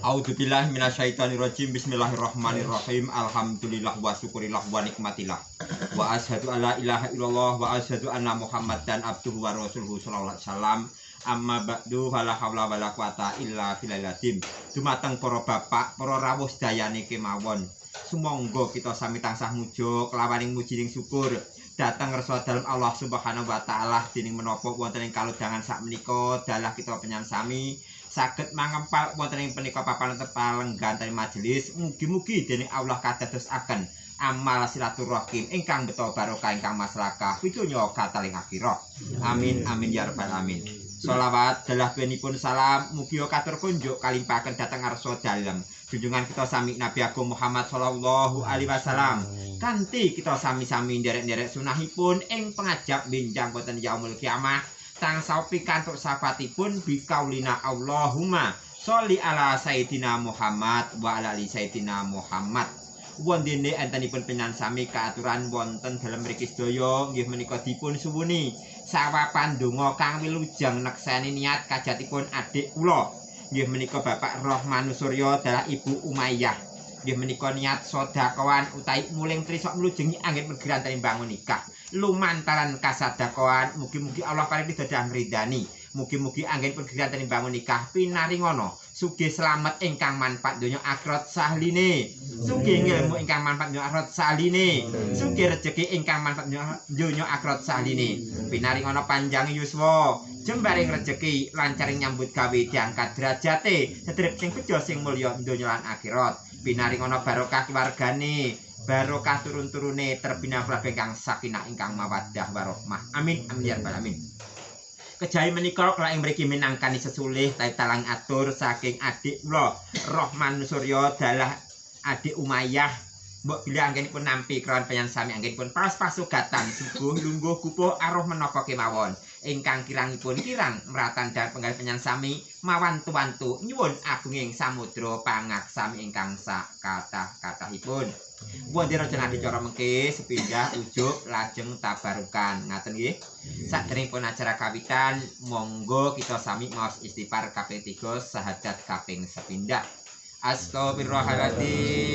A'udzubillahi minasyaitonirrajim. Bismillahirrahmanirrahim. Alhamdulillah wa syukurillah wa nikmatillah. Wa asyhadu alla ilaha illallah wa asyhadu anna Muhammadan abduhu wa rasuluhu sallallahu alaihi wasallam. Amma ba'du, wala haula wala quwata illa billahil azim. Dumateng para bapak, para rawuh sedayane kemawon. Sumangga kita sami tansah muja kelawaning mujining syukur dhateng ngarsa dalem Allah Subhanahu wa taala, dening menapa wonten ing kalodhangan sakmenika dalah kita panjenengan sami saged mangempal wonten ing punika papan palenggan majelis. Mugi-mugi dening Allah kadadosaken amal silaturahim ingkang beto barokah, ingkang maslakah pitunya kataling akhirah. Amin amin ya rabbal alamin. Sholawat dalah benipun salam mugi katur kunjuk kalimpahaken dhateng ngarsa dalem junjungan kita sami, Nabi Agung Muhammad sallallahu alaihi wasallam, kanthi kita sami-sami nderek-nderek sunahipun ing pengajap benjang wonten yaumul kiamah, tansah pikantuk syafaatipun bikaulina Allahumma sholli ala Sayyidina Muhammad wa ala ali Sayyidina Muhammad. Wondene entenipun panjenengan sami kaaturan wonten dalem mriki sedaya nggih menika dipun suwuni sawapan donga kang wilujeng nekseni niat kajatipun adik kula, nggih menika Bapak Rohmanu Surya dalah Ibu Umayyah, nggih menika niat sedekahan utawi muling trisok mlujengi anggen pergerantane bangun nikah lumantaran kasadekahan. Mugi-mugi Allah paring dadah ngridani. Mugi-mugi anggen pergerantane bangun nikah pinaringono sugih slamet ingkang manfaat donya akhirat sahline, sugih ilmu ingkang manfaat donya akhirat sahline, sugih rejeki ingkang manfaat donya akhirat sahline, pinaringono panjang yuswa, jembaring rejeki, lancaring nyambut gawe, diangkat derajate, sedherek sing bejo sing mulya donya lan akhirat, pinaringono barokah keluargane, barokah turun-turune, terbina keluarga ingkang sakinah, ingkang mawaddah warahmah. Amin amin ya rabbal alamin. Kejawi menika kula ing mriki minangkani sesulih talang atur saking adik kula Rohman Surya dalah adik Umayyah, mbok bilih anggenipun nampi krawan panjenengan sami anggenipun pas pasugatan suguh lungguh gupuh aruh menapa kemawon ingkang kirangipun kirang meratan dan penggalih panjenengan sami mawantu-wantu nyuwun agunging samudra pangaksami ingkang sakathah-kathahipun. Wonten rencana adicara mengke sepindah ujug lajeng tabarukan, ngaten nggih. Saderengipun acara kawitan, monggo kita sami maos istighfar kaping 3, sahadat kaping sepindah. Astagfirullahaladzim.